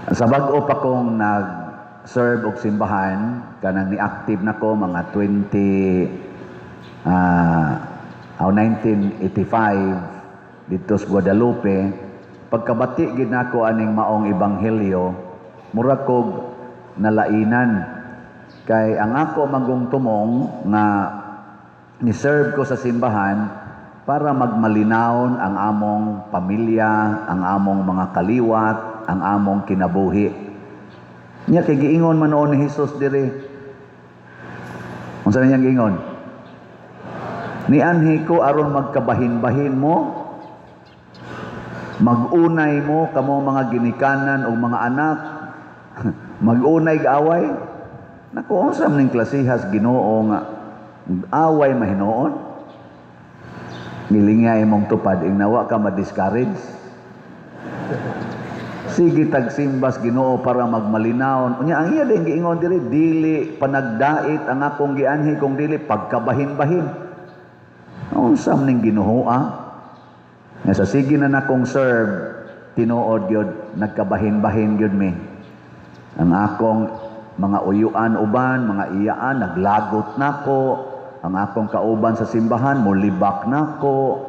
Sa bag-o pa kong nag-serve og simbahan, kanang ni-active na ko mga 20 aw 1985 dito sa Guadalupe, pagkabati gid nako aning maong ebanghelyo, mura kog nalainan kay ang ako magong tumong nga ni-serve ko sa simbahan para magmalinawon ang among pamilya, ang among mga kaliwat, ang among kinabuhi. Nya kay giingon man noon ni Jesus diri. Unsa niyang giingon? Nianhi ko aron magkabahin-bahin mo, magunay mo kamo mga ginikanan o mga anak, magunay away. Naku, unsa man ning klasihas Ginoo nga away mahinoon? Ngilingi imong tupad ing nawa ka ma-discourage. Sige tagsimbas Ginoo para magmalinawon. Unya ang iya din giingon diri, dili panagdait ang akong gianhi kung dili pagkabahin-bahin. Unsa man ning Ginoo ah? Nga sa sige na nakong serve, tinuod gyud nagkabahin-bahin gyud mi. Ang akong mga uyuan uban, mga iyaan, naglagot nako. Ang akong kauban sa simbahan, molibak nako.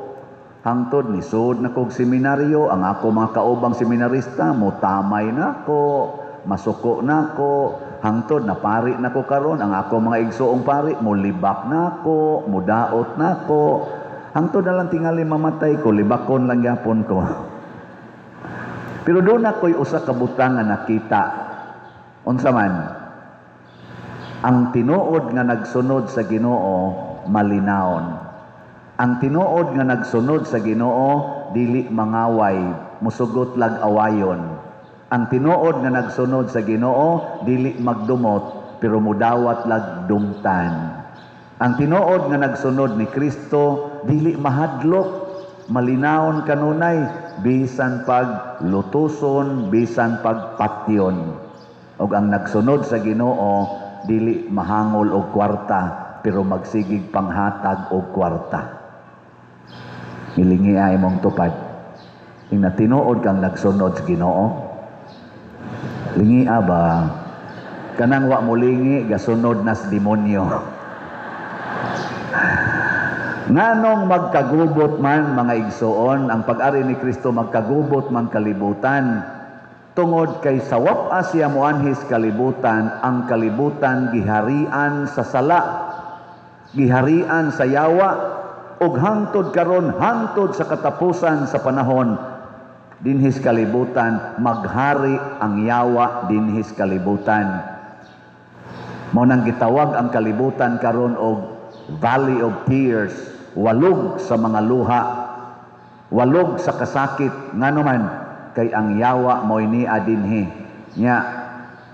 Hangtod nisud na kog seminaryo, ang ako mga kaubang seminarista, motamay nako, masuko nako. Hangtod napari nako karon, ang ako mga igsuong pari, molibak nako, mudaot nako. Hangtod na lang tingali mamatay ko, libakon lang gyapon ko. Pero doon ako'y usa ka butang nga nakita. Unsa man? Ang tinuod nga nagsunod sa Ginoo malinawon. Ang tinuod nga nagsunod sa Ginoo dili mangaway, musugot lag awayon. Ang tinuod nga nagsunod sa Ginoo dili magdumot, pero mudawat lag dumtan. Ang tinuod nga nagsunod ni Kristo dili mahadlok, malinawon kanunay bisan pag lutuson, bisan pag patyon. Ug ang nagsunod sa Ginoo dili mahangol og kwarta, pero magsigig panghatag og kwarta. Ngilingi imong tupad. Ing tinuod kang nagsunod sa Ginoo. Lingi ba? Kanang wa mo lingi, gasunod nas demonyo. Nganong magkagubot man, mga igsoon, ang pag-ari ni Kristo, magkagubot man kalibutan? Tungod kay sa wapa siya moanhis kalibutan, ang kalibutan giharian sa sala, giharian sa yawa, ug hangtod karon, hangtod sa katapusan sa panahon, dinhis kalibutan maghari ang yawa dinhis kalibutan. Mao nang gitawag ang kalibutan karon og Valley of Tears, walog sa mga luha, walog sa kasakit. Ngano man? Kay ang yawa mo'y nia dinhi. Nya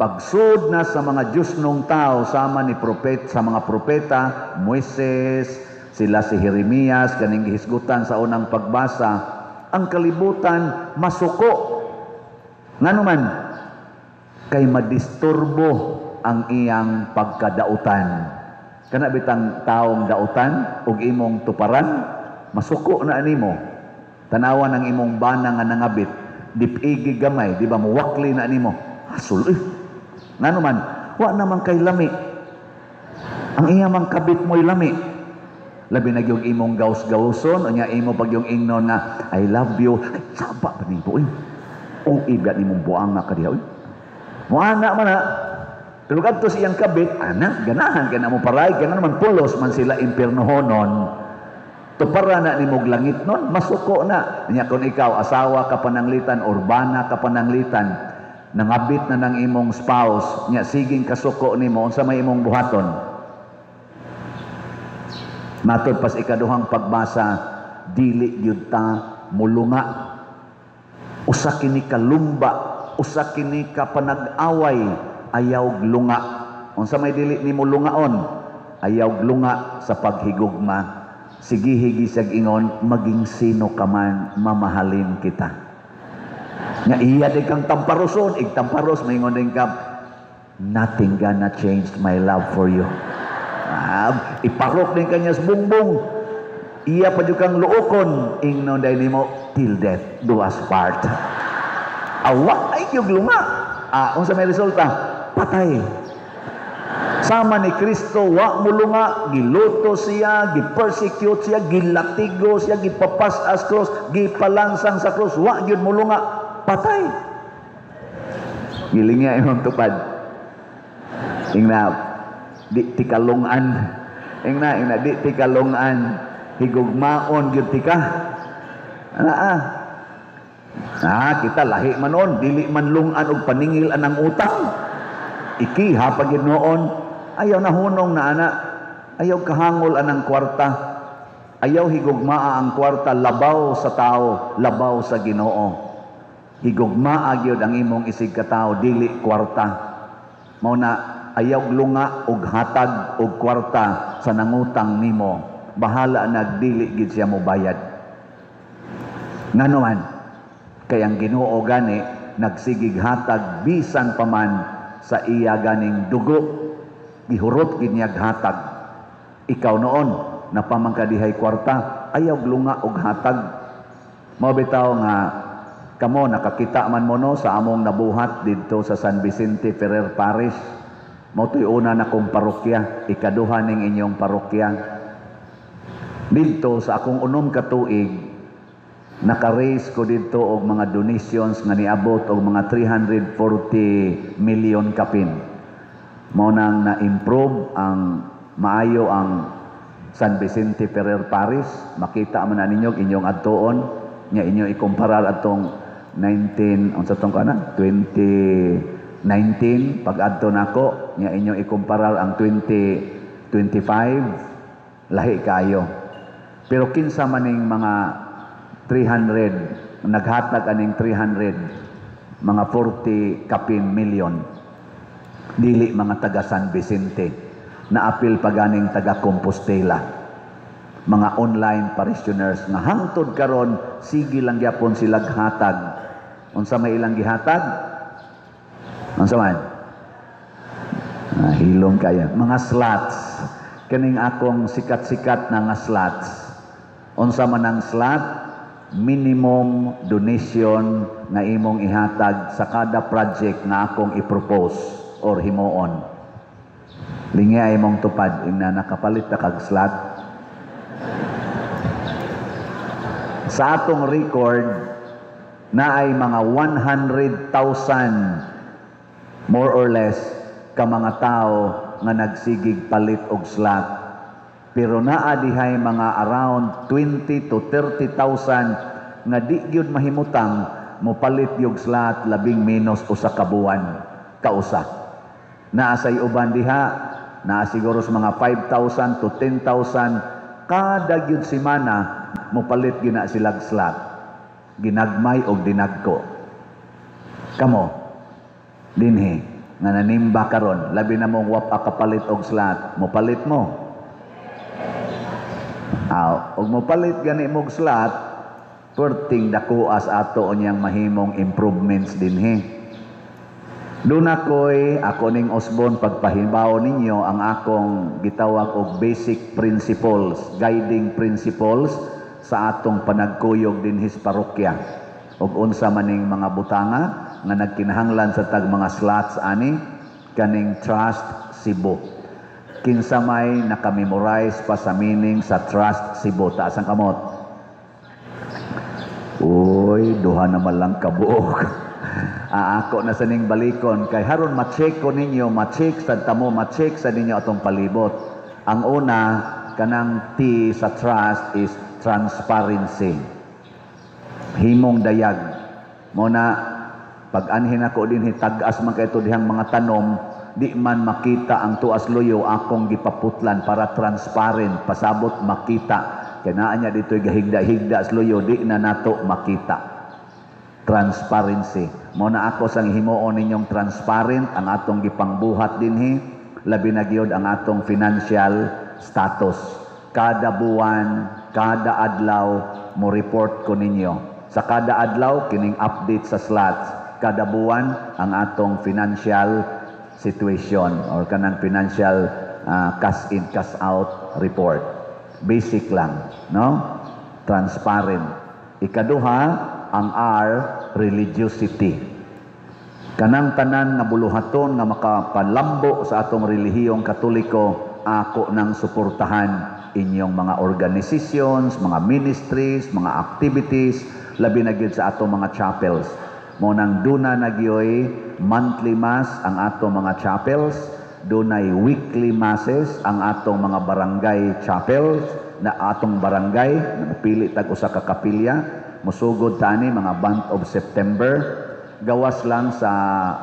pagsud na sa mga Diyosnong tao sama ni propet sa mga propeta Moises, sila si Jeremias kaning gihisgutan sa unang pagbasa, ang kalibutan masuko. Ngano man? Kay madisturbo ang iyang pagkadautan. Kana bitang taong dautan ug imong tuparan, masuko na animo. Tanawan ang imong bana nga nangabit, dipigi gamay, di ba muwakli na animo? Hasol eh. Ngano man? Wa naman kay lami. Ang iya mang kabit mo'y lami. Labi na gyud imong gaus-gauson, unya imo pag yung ingnon nga "I love you." Ay, saba pa nimo eh. O iba nimong buanga ka diha oy. Moana man na. Pero kadto sa iyang kabit, ana, ganahan kay na mo paray, kay naman pulos man sila impiernohonon. Tupara na ni mog langit nun, masuko na. Nya kung ikaw, asawa ka pananglitan, urbana ka pananglitan, nangabit na ng imong spouse, nya siging kasuko nimo, unsa may imong buhaton? Matod pas ikaduhang pagbasa, dili gyud ta mulunga. Usa kini kalumba, usa kini ka panag-away, ayaw lunga. Unsa may dili nimo lungaon? Ayaw lunga sa paghigugma. Sige higi siyag ingon, maging sino ka man, mamahalin kita. Nga iya din kang tamparoson, igtamparos, maingon din ka, "Nothing gonna change my love for you." Ah, iparok din kanya sa bungbong. Iya pa jud kang luokon, ingnon dahil nimo, "Till death do us part." Awa ay yung lunga. Ah, unsa may resulta? Patay. Sama ni Kristo, wa mulunga, giluto siya, gi-persecute siya, gilatigo siya, gipapas-as cross, gipalansang sa cross, wa gyud mulunga, patay. Gilingya imong tupad. Ingna, di tikalungan. Ingna, ingna, di tikalungan. Higugmaon gyud tika. Ana ah. Ah, kita lahi man noon, dili man lungan og paningil anang utang. Ikiha pa gyud noon. Ayaw na hunong na ana. Ayaw kahangol anang kwarta. Ayaw higugmaa ang kwarta labaw sa tao, labaw sa Ginoo. Higugmaa gyud ang imong isig katao, dili kwarta. Mao na ayaw lunga og hatag og kwarta sa nangutang nimo. Bahala nagdili gid siya mobayad. Ngano man, kay ang Ginoo gani nagsigig hatag bisan pa man sa iya ganing dugo, gihurot gid niyag hatag. Ikaw noon napamangka dihay kwarta, ayaw lunga og hatag. Mao bitaw nga kamo nakakita man mo no sa among nabuhat didto sa San Vicente Ferrer Parish. Mao to'y una na kong parokya, ikaduha ning inyong parokya. Didto sa akong unom ka tuig, naka-raise ko didto og mga donations nga niabot og mga 340 million kapin. Mao nang na-improve ang maayo ang San Vicente Ferrer Parish. Makita man na ninyo inyong adtuon nya inyo ikumparar atong 19 unsa tong kana 2019 pag adto nako, nya inyo ikumparar ang 2025, lahi kayo. Pero kinsa maning mga 300 naghatag aning 300 mga 40 kapin million? Dili mga taga San Vicente, naapil pa ganing taga Compostela, mga online parishioners nga hangtod karon sige lang gyapon sila hatag. Unsa may ilang gihatag? Unsa man? Ah, hilom kaya mga slots, kining akong sikat-sikat na nga slots. Unsa man ang slot? Minimum donation nga imong ihatag sa kada project nga akong i-propose or himuon. Lingya imong tupad, ingna nakapalit ta kag slot. Sa atong record na ay mga 100,000 more or less ka mga tao nga nagsigig palit og slot. Pero naa dihay mga around 20 to 30,000 nga di gyud mahimutang mopalit yung slot labing menos usa ka buwan kausa. Naa say uban diha, naa siguro sa mga 5,000 to 10,000 kada gyud semana mopalit gyud na silag slot. Ginagmay og dinagko. Kamo dinhi nga nanimba karon, labi na mong wapa kapalit og slot, mopalit mo. Aw, og mopalit gani mog slot, perting dakuas ato niyang mahimong improvements dinhi. Doon ako'y, ako ning Osborne, pagpahibaw ninyo ang akong gitawag og basic principles, guiding principles sa atong panagkuyog dinhi sa parokya. Og unsa maning mga butanga nga nagkinahanglan sa tag mga slots ani, kaning Trust Cebu. Kinsa may nakamemorize pa sa meaning sa Trust Cebu? Taas ang kamot. Uy, duha naman lang kabuok. Ako na sa ning balikon kay haron ma-check ko ninyo, ma-check sa tamo, ma-check sa ninyo atong palibot. Ang una kanang T sa trust is transparency. Himong dayag. Mo na pag anhin ako dinhi, tag-as man kay dihang mga tanom, di man makita ang tuas luyo, akong gipaputlan para transparent, pasabot makita. Kay naa niya dito'y gahigda-higda sa luyo, di na nato makita. Transparency. Mo na ako sang himuon ninyong transparent ang atong gipangbuhat dinhi, labi na gyud ang atong financial status. Kada buwan, kada adlaw mo report ko ninyo. Sa kada adlaw kining update sa slots. Kada buwan ang atong financial situation or kanang financial cash in cash out report. Basic lang, no? Transparent. Ikaduha, ang R, religiosity. Kanang tanan nga buluhaton nga makapalambo sa atong relihiyong Katoliko, ako nang suportahan inyong mga organizations, mga ministries, mga activities, labi na gyud sa atong mga chapels. Mao nang duna na gyoy monthly mass ang atong mga chapels, dunay weekly masses ang atong mga barangay chapels na atong barangay, pili tag usa ka kapilya, musugod tani mga month of September. Gawas lang sa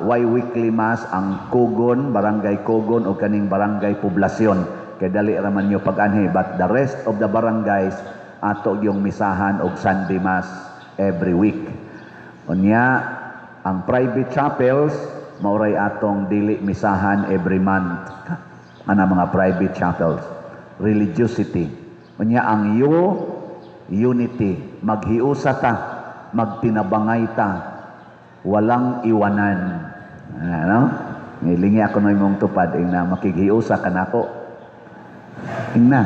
way weekly mass ang Kugon, Barangay Kugon o kaning Barangay Poblasyon. Kay dali ra man nyo pag-anhi, but the rest of the barangays ato yung misahan og Sunday mass every week. Unya, ang private chapels mauray atong dili misahan every month. Ana mga private chapels. Religiosity. Unya ang U, unity, maghiusa ta, magtinabangay ta, walang iwanan. Ano? Ngilingi ako na imong tupad, ingna makighiusa ka nako. Ingna.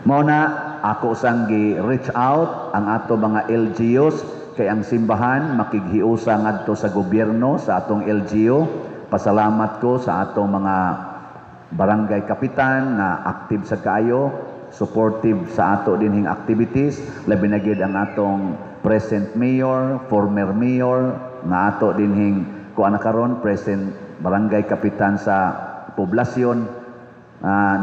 Mao na ako sang gi-reach out ang ato mga LGUs kay ang simbahan makighiusa ngadto sa gobyerno sa atong LGU. Pasalamat ko sa atong mga barangay kapitan na active sa kaayo, supportive sa ato dinhing activities, labi na gyud ang atong present mayor, former mayor nga ato dinhing kuan na karon present barangay kapitan sa poblasyon,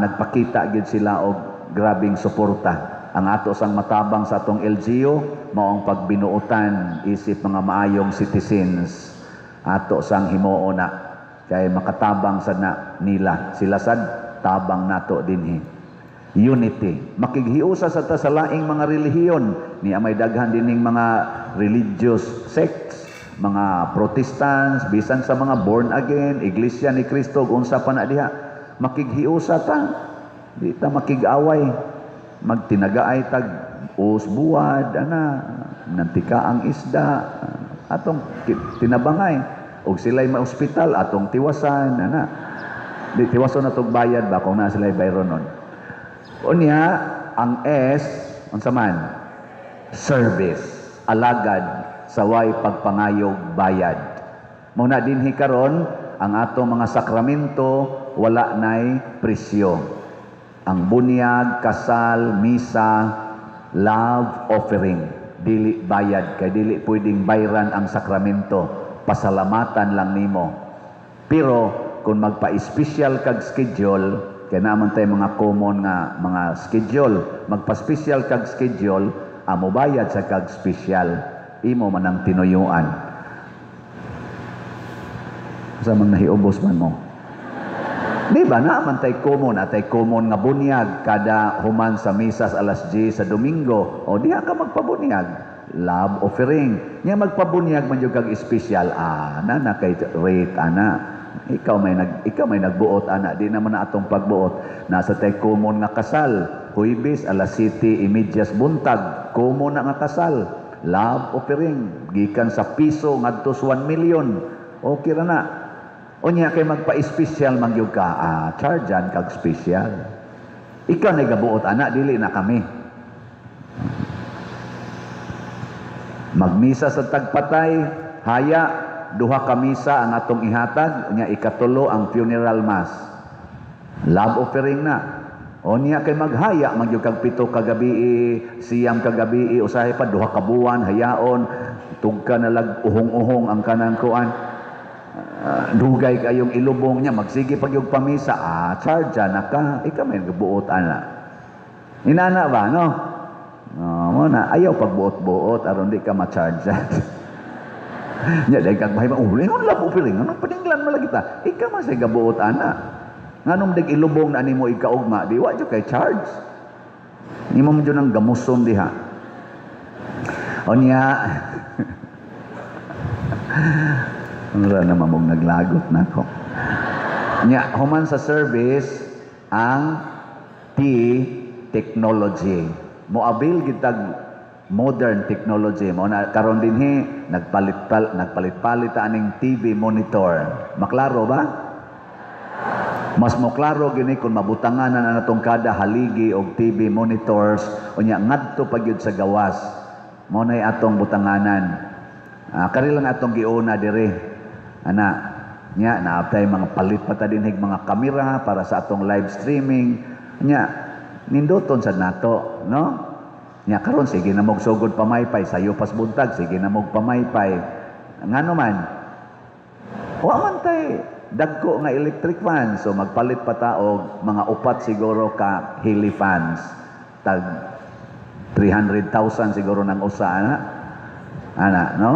nagpakita gyud sila og grabing suporta. Ang ato sang matabang sa atong LGU mao ang pagbinuotan isip mga maayong citizens. Ato sang himuon na kay makatabang sad na nila. Sila sad tabang nato dinhi. Unity. Makighiusa sa ta sa laing mga relihiyon. Ni may daghan dinhing mga religious sects, mga Protestants, bisan sa mga born again, Iglesia ni Cristo, unsa pa na diha. Makighiusa ta. Di ta makig-away. Magtinagaay tag usbuad, ana, nantika ang isda, atong tinabangay. Og sila'y ma-ospital, atong tiwasan, ana. Di tiwason na tog bayad ba kung naa sila'y bayron nun. Unya, ang S, unsa man? Service, alagad sa way pagpangayog bayad. Mao na dinhi karon ang atong mga sakramento wala nay presyo. Ang bunyag, kasal, misa, love offering, dili bayad kay dili pwedeng bayran ang sakramento, pasalamatan lang nimo. Pero kung magpa-special kag schedule, kay naman tay mga common nga mga schedule, magpa-special kag schedule, amo bayad sa kag special, imo man ang tinuyuan. Sa mang nahiubos man mo. Di ba na man tay common, atay common nga bunyag kada human sa misa sa alas 10 sa Domingo. O diha ka magpabunyag. Love offering. Nya magpabunyag man jud kag special, ana na kay rate ana. Ikaw may nagbuot ana, di naman na atong pagbuot. Nasa tay common nga kasal, Huwebes alas 7:30 buntag, common na nga kasal. Love offering gikan sa piso ngadto sa 1 million. Okay ra na. Unya kay magpa-special man gyud ka, chargean kag special. Ikaw na gabuot ana, dili na kami. Magmisa sa tagpatay, haya duha ka misa ang atong ihatag, unya ikatulo ang funeral mass. Love offering na. Unya kay maghaya man gyud kag 7 ka gabi, 9 ka gabi, usahay pa duha ka buwan hayaon, tugka na lag uhong-uhong ang kanang kuan. Dugay kayong ilubong niya, magsige pag yung pamisa, charge na ka, ikaw may nagbuot ana. Inana ba, no? Mo na, ayaw pagbuot-buot, aron di ka ma-charge. Nya, dahil kag bahay, oh, ingon lang offering, anong paninglan mo lagi ta? Ikaw man siya gabuot ana. Nganong dig ilubong na nimo ikaugma, di wa jud kay charge. Nimo mo jud ang gamuson diha. Unya, wala naman mong naglagot na ako. Nya, human sa service, ang T, technology. Moabil gitag modern technology. Mao na karon dinhi nagpalit-palit aning TV monitor. Maklaro ba? Mas moklaro gini kung mabutangan na natong kada haligi og TV monitors unya ngadto pa gyud sa gawas. Mao nay atong butanganan. Kari lang atong giuna diri. Ana, nya naaptay mga palit pa ta dinhig mga kamera para sa atong live streaming. Nya ninduton sad nato, no? Nya karon sige na mog sugod pamaypay, sayo pas buntag sige na mog pamaypay. Ngano man? Wa man tay dagko nga electric fan, so magpalit pa ta og mga upat siguro ka heli fans. Tag 300,000 siguro nang usa ana. Ana, no?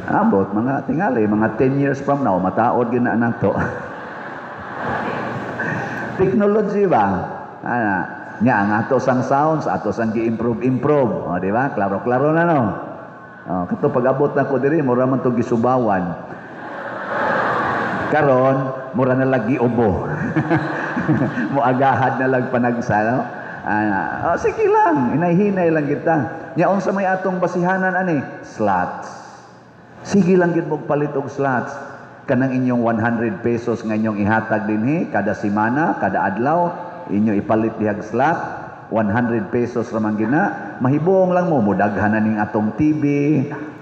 Ambot mga tingali, mga 10 years from now mataod gyud na nato. Technology ba? Ana, nya ang ato sang sounds, ato sang gi-improve improve. O, di ba? Klaro-klaro na, no? O, kato pag-abot na ko diri, mura man to gisubawan. Karon, mura na lagi ubo. Muagahad na lang panagsa, no? Ana, oh, sige lang, hinay-hinay lang kita. Nya unsa may atong basihanan ani? Slots. Sige lang gid mo palit og slots. Kanang inyong 100 pesos nga inyong ihatag dinhi kada semana, kada adlaw, inyo ipalit dihag slot. 100 pesos ra man gina, mahibuong lang mo mudaghan na ning atong TV,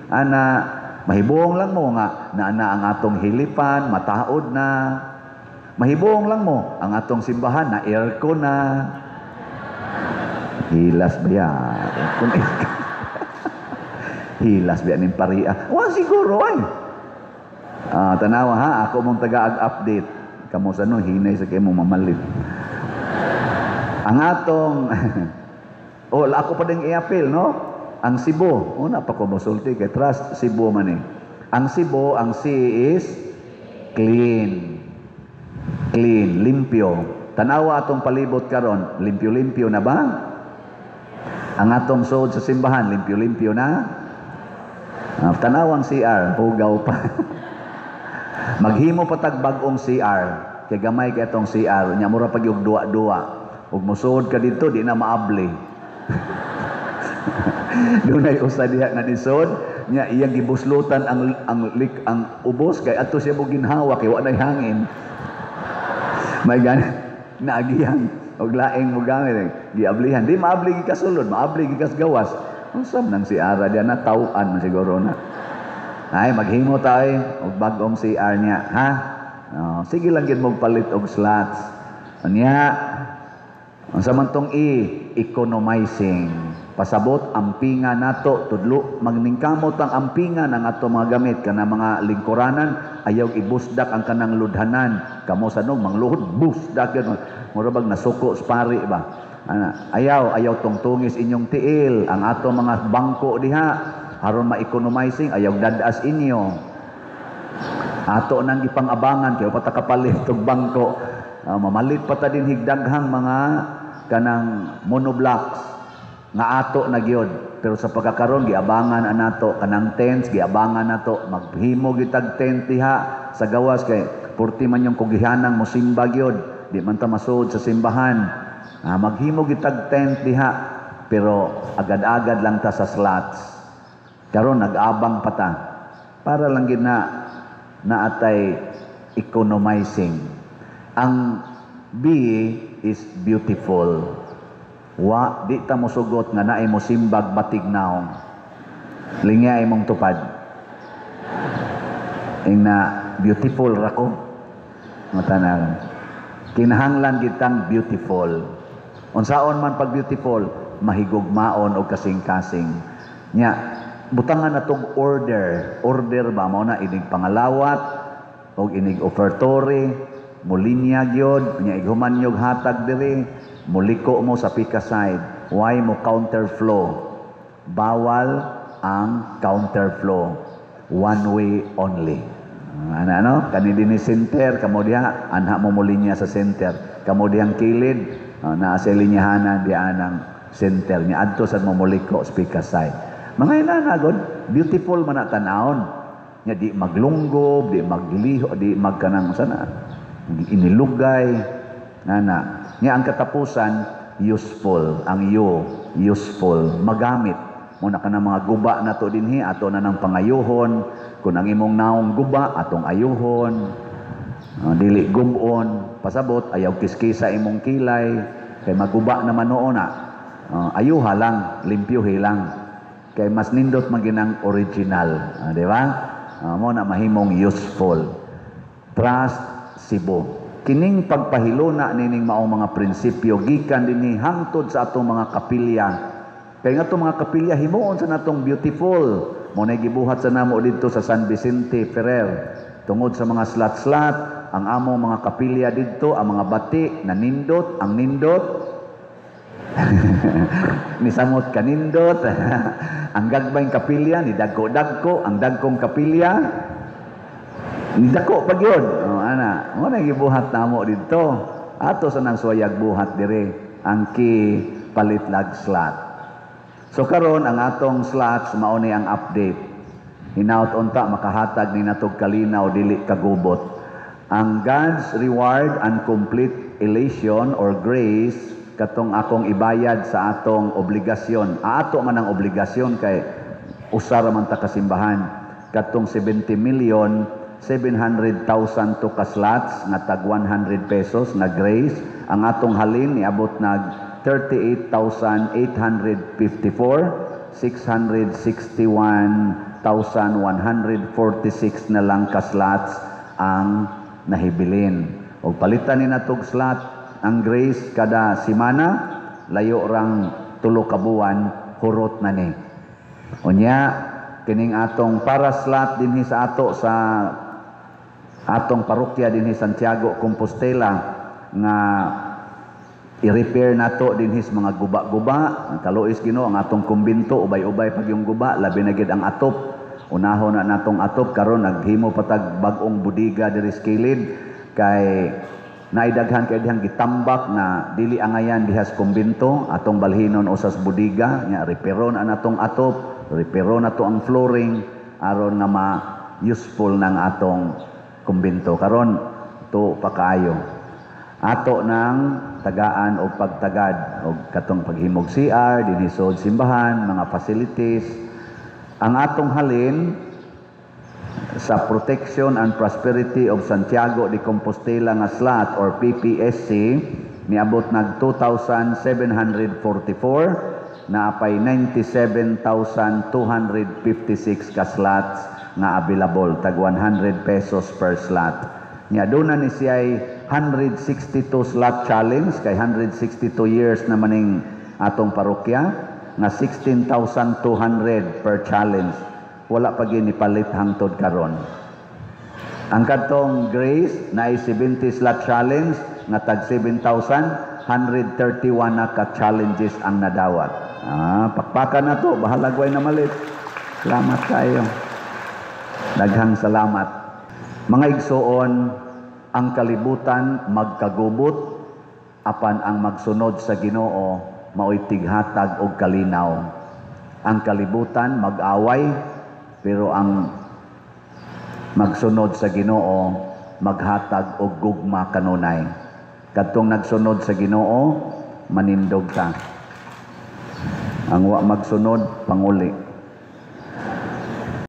ana, mahibuong lang mo nga naa ang atong hilipan, mataod na. Mahibuong lang mo ang atong simbahan na aircon na. Hilas ba yan? Kung aircon. Hilas ba ning paria? Wa siguro ay. Ah, tanawa ha, ako mong taga-update. Kamo sa no, hinay sa kay mo mamalit. Ang atong oh, ako pa din i-appeal, no? Ang Cebu, una pa ko mosulti kay trust Cebu man eh. Ang Cebu, ang C is clean. Clean, limpyo. Tanawa atong palibot karon, limpyo-limpyo na ba? Ang atong suod sa simbahan, limpyo-limpyo na? Tanawang CR, hugaw pa. Maghimo pa tag bag-ong CR, kay gamay kay atong CR, nya mura pag yung duwa-duwa. Ug mosuod ka didto, di na maabli. Dunay usa diha nga nisod, nya iyang gibuslutan ang lik, ang ubos kay adto siya mo ginhawa kay wa nay hangin. May gani naagihan og laing mo gamit eh. Giablihan, di maabli gi kasulod, maabli gi gawas. Unsa man nang CR diha na taw-an man siguro na. Ay, maghimo ta ay og bag-ong CR niya, ha? Oh, sige lang gid mo palit og slots. Unya, unsa man tong E, economizing. Pasabot ampinga nato, tudlo magningkamot ang ampinga ng ato mga gamit kana mga lingkuranan, ayaw ibusdak ang kanang ludhanan. Kamo sa nog mangluhod busdak yun. Mura bag nasuko sa pari ba. Ana, ayaw ayaw tungtungis inyong tiil ang ato mga bangko diha aron ma-economizing, ayaw dadas inyo. Ato nang gipang-abangan kay pa ta kapalit og bangko. Mamalit pa ta din higdaghang mga kanang monoblocks nga ato na gyud, pero sa pagkakaron giabangan anato kanang tents, giabangan nato maghimo gitag tent diha sa gawas kay purti man yung kugihanang mosimba gyud, di man ta masuod sa simbahan. Maghimo gitag tent diha, pero agad-agad lang ta sa slots. Karon nag-abang pa ta para lang gid na naatay economizing. Ang B is beautiful. Wa di ta mosugot nga naay mosimbag batig naong. Lingya imong tupad. Ing na beautiful ra ko. Matanaw. Kinahanglan kitang beautiful. Unsaon man pag beautiful, mahigugmaon og kasing-kasing. Nya butangan natong order. Order ba mao na inig pangalawat og inig offertory, mulinya gyud, nya ighuman nyog hatag diri, muliko mo sa pika side. Why mo counterflow? Bawal ang counterflow. One way only. Ano, ano? Kani dinhi center, kamo diha, anha mo mulinya sa center. Kamo dihang kilid, naa sa linyahanan diha ang center niya. Adto sad mo muliko sa pika side. Mga inana god, beautiful man na tan-awon. Nya di maglunggob, di magliho, di magkanang sana, inilugay. Nana. Nya ang katapusan, useful. Ang U, useful, magamit. Muna ka ng mga guba na to dinhi, ato na ng pangayuhon. Kung ang imong naong guba, atong ayuhon. Dili gubon, pasabot, ayaw kiskisa imong kilay. Kay maguba naman noon na. Ayuha lang, limpyuhi lang. Kay mas nindot maginang original. Di ba? Mo na mahimong useful. Trust Cebu. Kining pagpahiluna nining maong mga prinsipyo gikan dinhi hangtod sa atong mga kapilya. Kay nga atong mga kapilya, himuon sa natong beautiful. Mo na gibuhat sa namo didto sa San Vicente Ferrer. Tungod sa mga slot-slot, ang among mga kapilya didto, ang mga bati nanindot, ang nindot nisamot kanindot. Ang gagmayng kapilya ni dagko-dagko, ang dagkong kapilya ni dako pa gyud. Oh, ana, mo na gibuhat namo didto. Ato sa nang suwayag buhat dire ang ki palit lag slot. So karon, ang atong slots, mao ni ang update. Hinaut unta makahatag ni natog kalinaw, dili kagubot. Ang God's reward and complete elation or grace, katong akong ibayad sa atong obligasyon. Ato man ang obligasyon kay usa ra man ta kasimbahan. Katong 70 million 700,000 to ka slots nga tag 100 pesos nga grace, ang atong halin niabot nag 38,854, 661,146 na lang ka slots ang nahibilin. Og palitan ni natog slot ang grace kada simana, layo rang 3 ka buwan, hurot na ni. Unya, kining atong para slot dinhi sa ato, sa atong parokya dinhi, Santiago Compostela, nga i-repair nato dinhi sa mga guba-guba. Ang kaluoy sa Ginoo, ang atong kumbinto ubay-ubay pag yung guba, labi na gid ang atop. Unahon na natong atop karon, naghimo patag bag-ong budiga diri sa kilid kay naidaghan kay dihang gitambak na dili angayan diha sa kumbinto, atong balhinon usas budiga nya repairon ang atong atop, repairon nato ang flooring aron nga ma useful ng atong kumbinto. Karon to pa kaayo ato ng tagaan og pagtagad og katong paghimog CR dinhi sud simbahan, mga facilities. Ang atong halin sa Protection and Prosperity of Santiago de Compostela nga slot or PPSC, niabot nag 2,744, naapay 97,256 ka slots nga available, tag 100 pesos per slot. Nya doon na ni siya 162 slot challenge kay 162 years na maning atong parokya, nga 16,200 per challenge. Wala pa gyud nipalit hangtod karon. Ang kadtong Grace na 70 slot challenge nga tag 7,131 na ka challenges ang nadawat. Ah, pakpakan na to, bahalag way namalit. Salamat kayo. Daghang salamat. Mga igsoon, ang kalibutan magkagubot, apan ang magsunod sa Ginoo mao'y tighatag og kalinaw. Ang kalibutan mag-away, pero ang magsunod sa Ginoo maghatag og gugma kanunay. Kadtong nagsunod sa Ginoo, manindog ta. Ang wa magsunod, panguli.